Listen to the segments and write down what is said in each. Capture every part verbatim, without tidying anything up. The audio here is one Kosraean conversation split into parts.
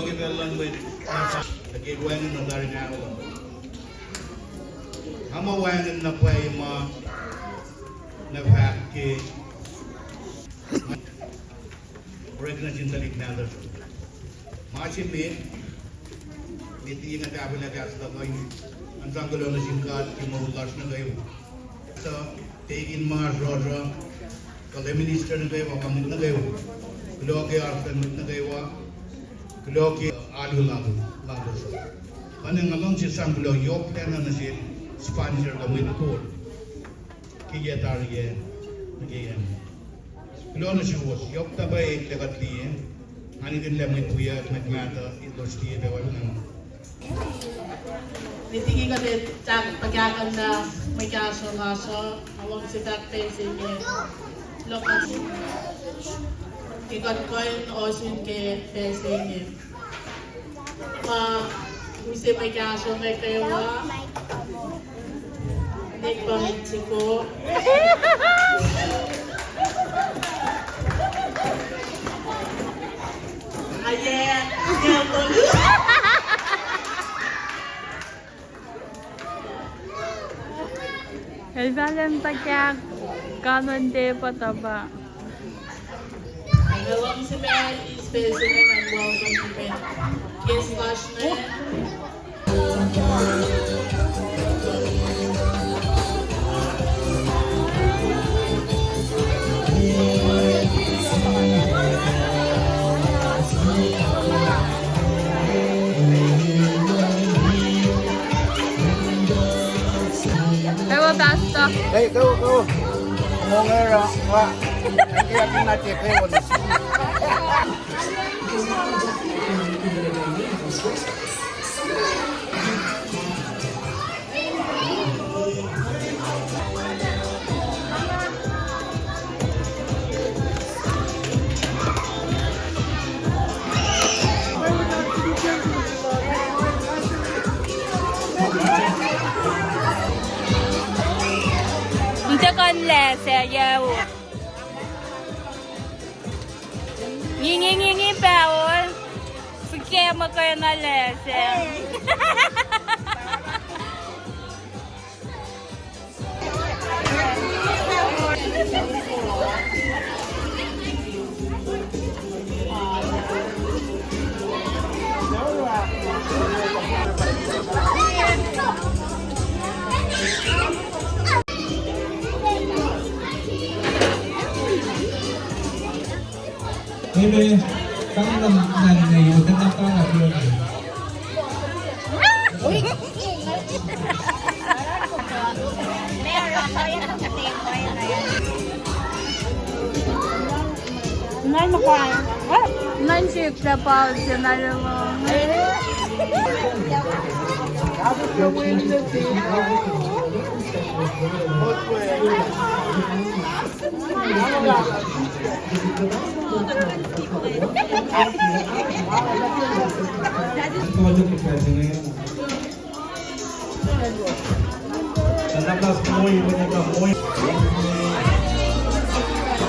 Ke pacl luhn mwet, ke wacngihn na tari nahtuhl. Nga muh wacngihn na pwacye ma na fahk ke orekna sin tuhlihk nahtuhsr. Ma se met, met liki nga tahfwelah kahs luhk uh, ngan sang kuloh nuh sin God ke moul lasr nuh kwewa. Suc tekin ma sruhsruh, kuh lay minister nuh kwewa, kuh mwet nuh kwewa. Kuloh ke oasr luhn mwet nuh kwewa. Kuloh ke alu lalos, lalos. Oacna nga luhngse sang kuloh yohk lacna nuh sin sponsor kuh mwet kol ke yac tari ah nuh ke acn. Kuloh nuh suwos, yohk tuh pa eklac kuht liye, nga nitin lah mwet wiyuck, mwet mahtuh, elos liye pacl na. Met liki kuht ac fahk puhkahkuhnlah mwe kahsruh lasr uh, nga luhngse fahk pacl se inge, kuloh ke kuht kuh in ohsun ke pacl se inge. Ma use mwe kahsruh inge kwewa, Nick pa Mexico. Aye, aye, tolu. El fahlen tuhkahk kanon te pa tuhpa. Nga luhngse pac eis pacl se inge ngan welcome mwet guest lasr inge. Kwewa, Pastor. Hey, kwewa, kwewa. Mongera, wa. Ang kiyakin na te kwewa na. Nte kuh in lacsac yac u. Ngi, ngi, ngi, ngi, pahol. Sike ma kuh na lacsac. Amen. Tangan na, na, na, na, na, na. Nine o'clock. What? Nine six, the pause, the nine o'clock.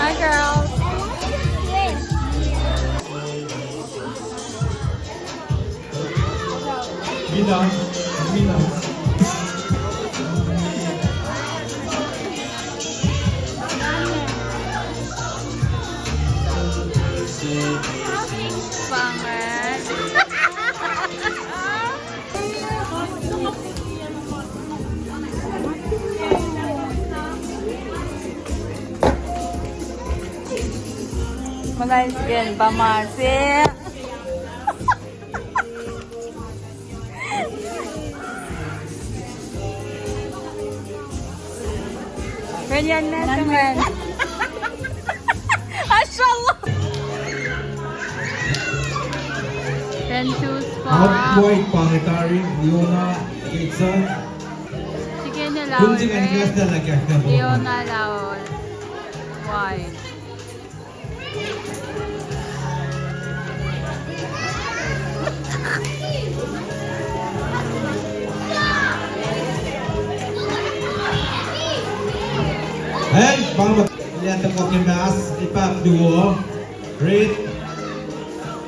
Hi, girls. Mina, Mina. Mukul srihpen pa ma se. Ren yan na tangan. Ashallah. Ren sus pa. Off-white pa ngetari, Leona, Gateson. Sike na laol, Leona laol. Why? Hey, bang ba, liata ko ke mas, ipak duo, grade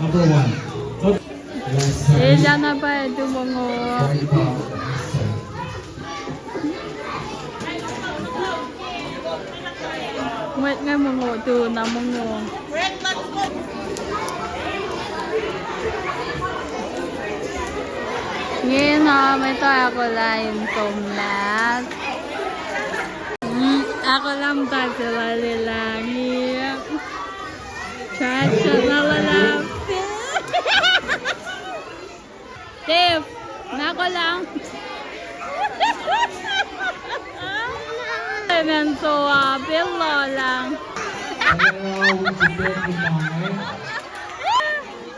number one. So, Elyah na pa etu mongo. Mwet inge mongo, tu na mongo. Inge na mwet uh ahkolah in somlah. Mm, ahkolah muhta se lal elah inge. Try shot na lala. Dave, nako lang. Temen so, ah, pil lo lang.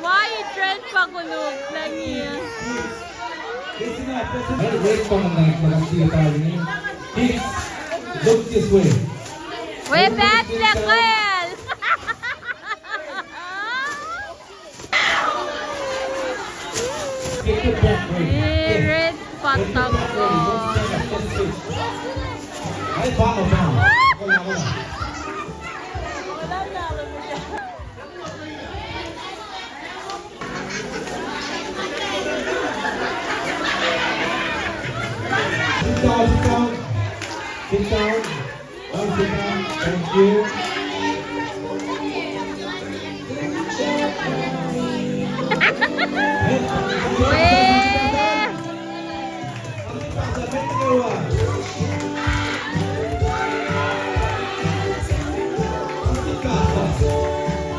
Why you dress pa kuluk lang ya? Hey, wait for the night, but I'm still tired. Kids, look this way. We're bad, Lekel. Red patak ko. Sit down, sit down. Sit down. Thank you.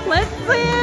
Let's see.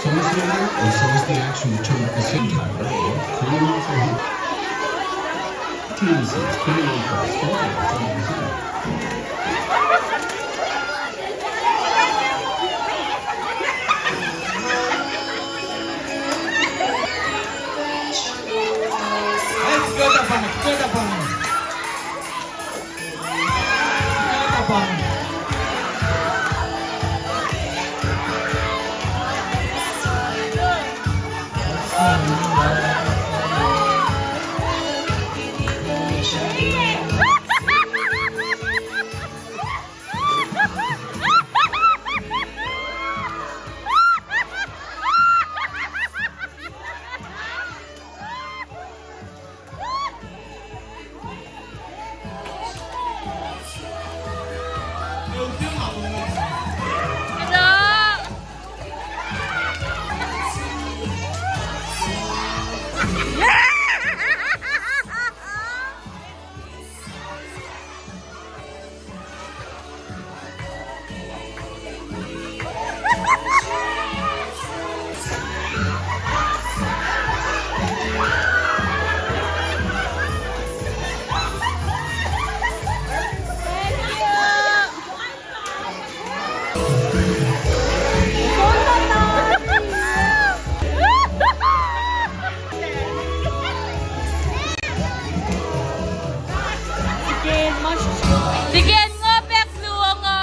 So this one, and so is the actual term at the same time, right? So you know, so he, Jesus, come on, guys. Come on, come on, come on. Let's go, Japan. Go, Japan. Tiken ngo pack luo ngo.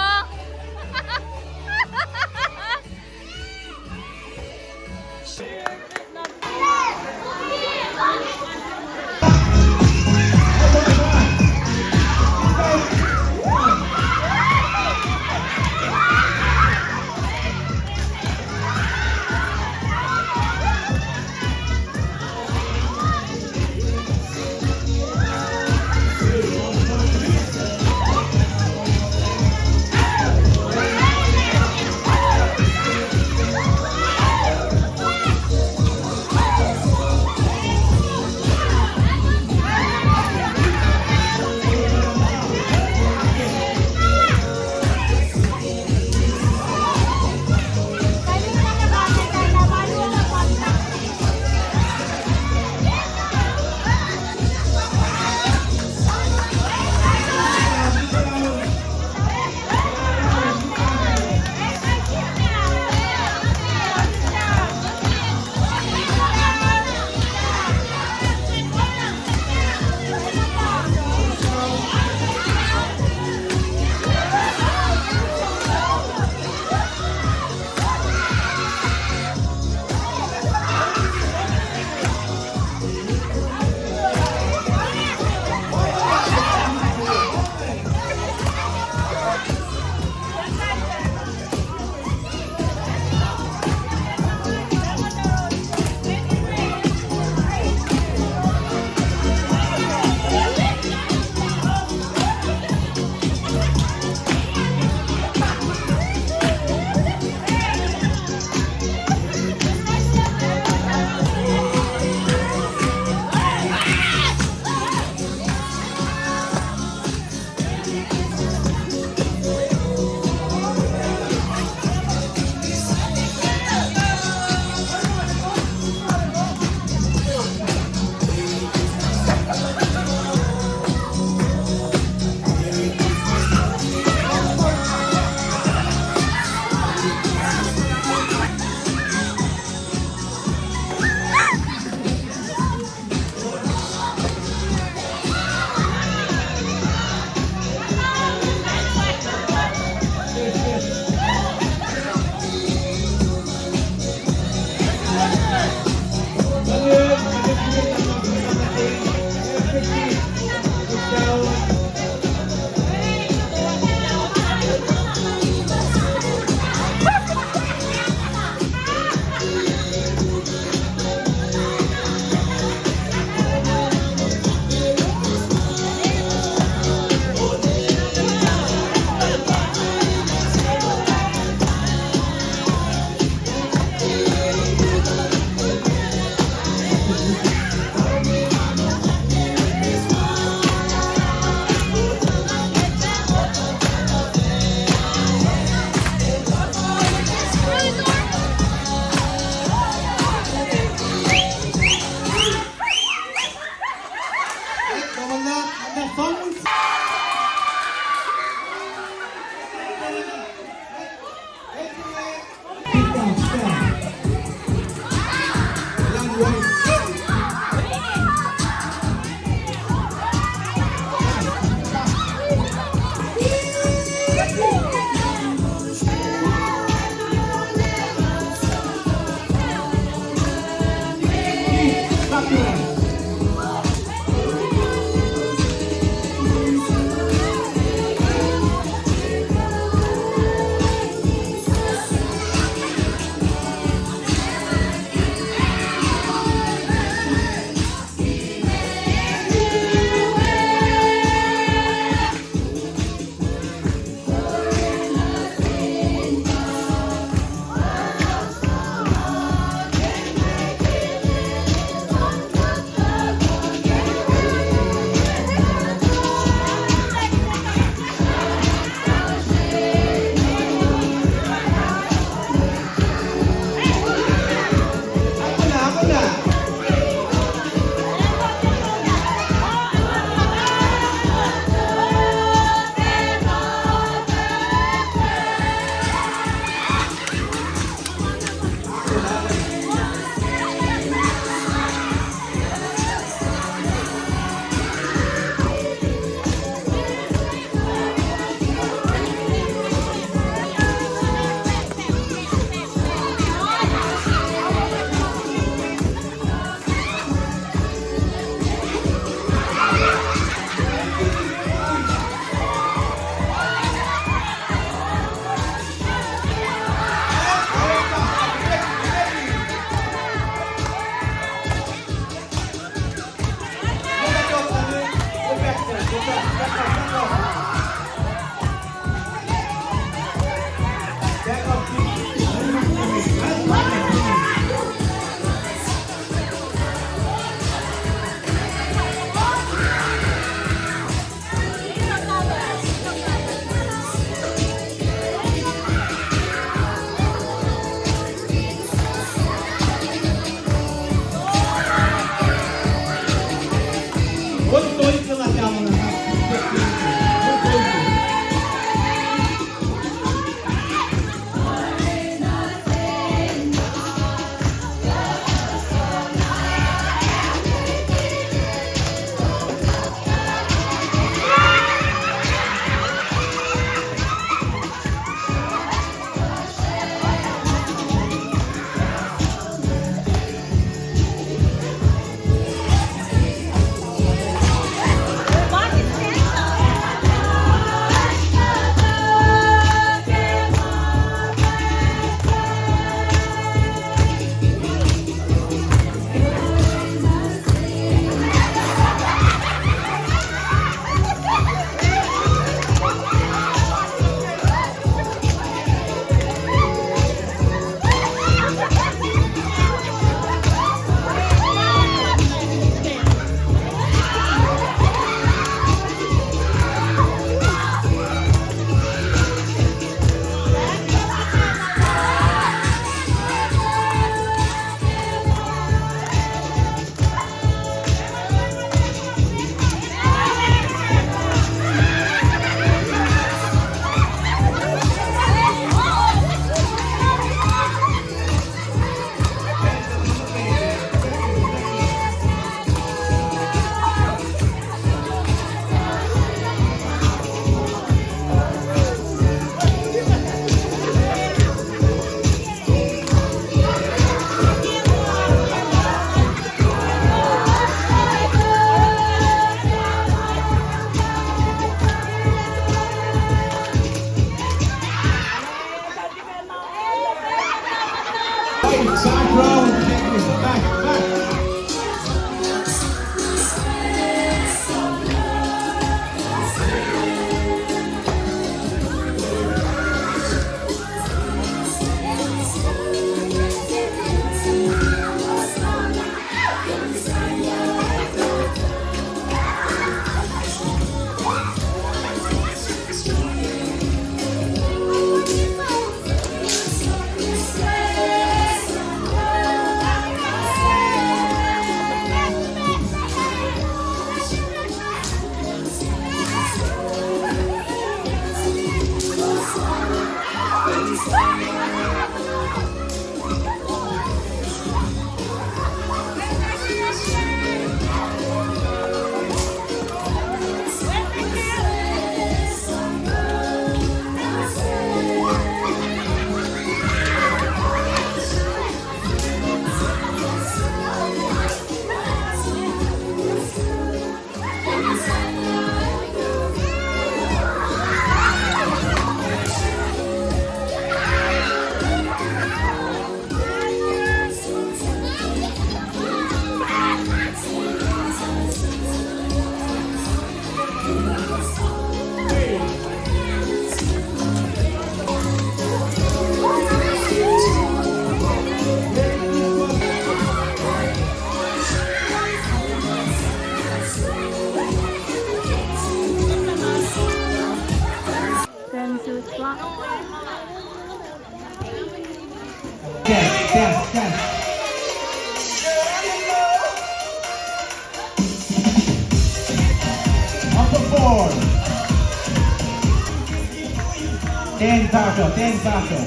Ten Pasha, ten Pasha.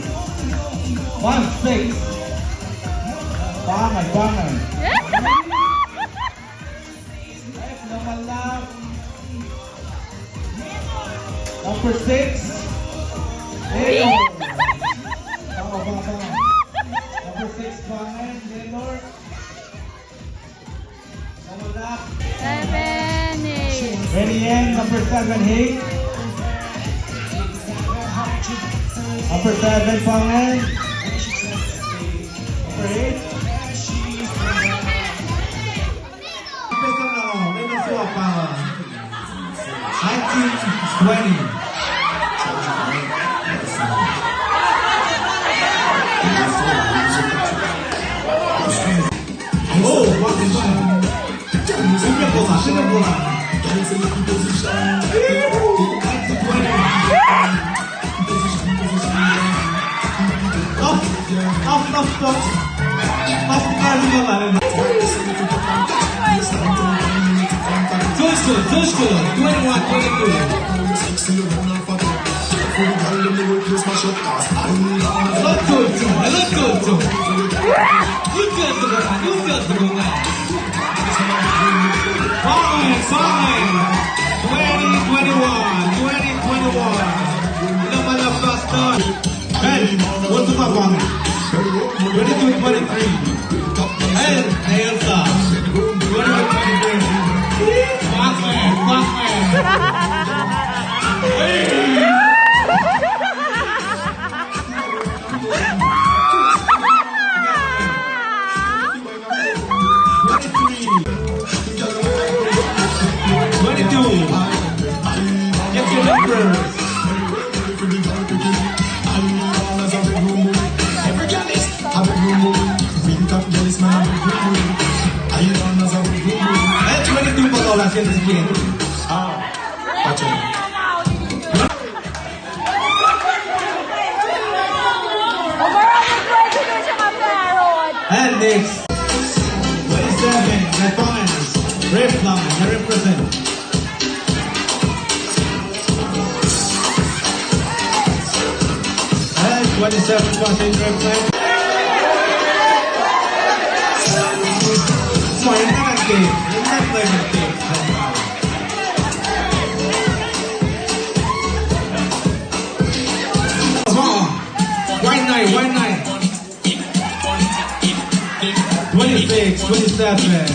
One six. Bangan, bangan. Number six. Leo. Bangan, bangan. Number six, bangan, Leonard. Seven, eight. Ready, Ann, number seven, eight. Number seven, pangan. Number eight. Nineteen twenty. Oh, what is that? Sino bola, sino bola. Off, off, off, off. Off, off, off. Joshua, Joshua, twenty-one, twenty-two. Let's go, Joe. Let's go, Joe. Good girl, good girl, good girl. Fine, fine. Twenty twenty-one, twenty twenty-one. Number faster. Hey, what's up, man? Twenty-two twenty-three. Hey, hey, sir. Twenty-two twenty-three. Fuck, man, fuck, man. Hey. Twenty-two. Get your numbers. At twenty-two, pa tol, last year, this year. Ah, gotcha. And next, twenty-seven, Nathaniel, Rep Naman, I represent. And twenty-seven, Pasha, Rep Naman. Come on, you're not gay. You're not playing with games. Come on. White Knight, White Knight. Twenty-six, twenty-seven.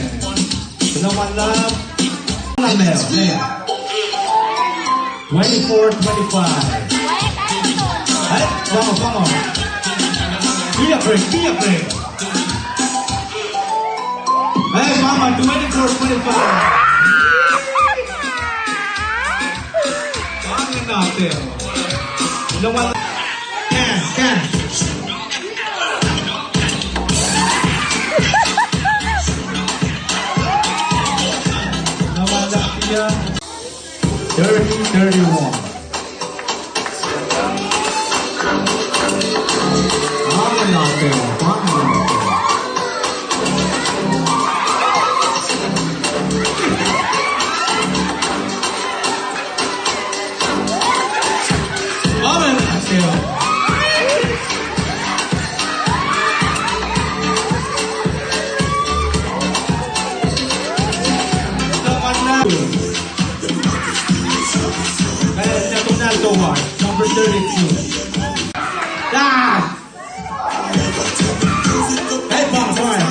Sino ma lap? Twenty-four, twenty-five. Eh, vamos, vamos. Be a break, be a break. Eh, vamos, twenty-four, twenty-five. Vamos, no, tío. Sino ma lap? Cash, cash. Thirty, thirty-one. Amen. Number thirty-two. Ah! Hey, bang, bang.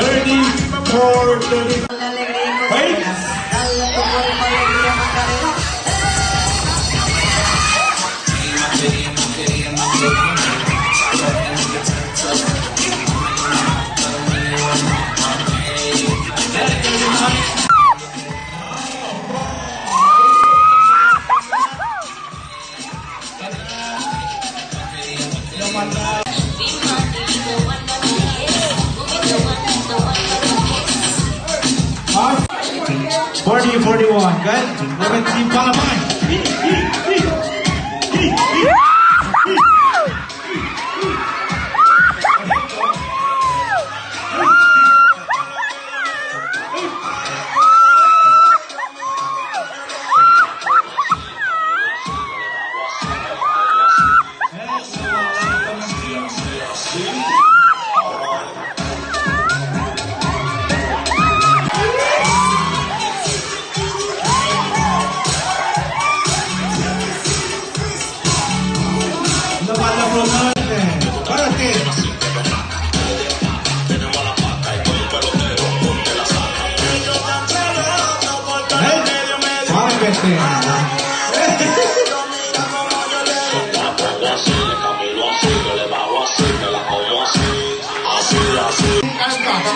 Thirty-four, thirty. Wait. One, good. Lemon team, bottom line.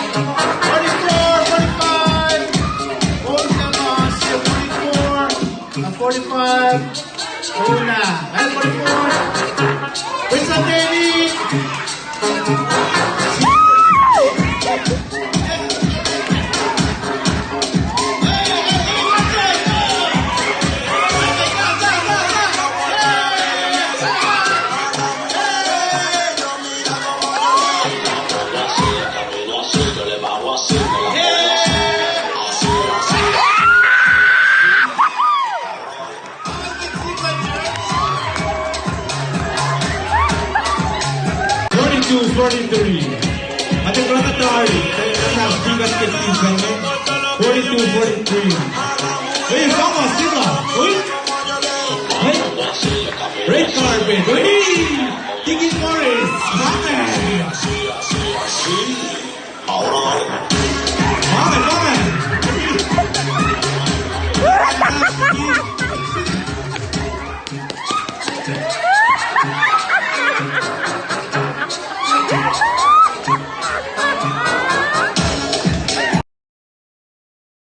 Forty-four, forty-five. Forty-four, forty-five. Una, forty-four. What's up, Danny? Forty-two forty-three. Atacr Ratatari, forty-two forty-three. Hey, come on, sit up. Hey. Hey. Red carpet. Hey. Kick it.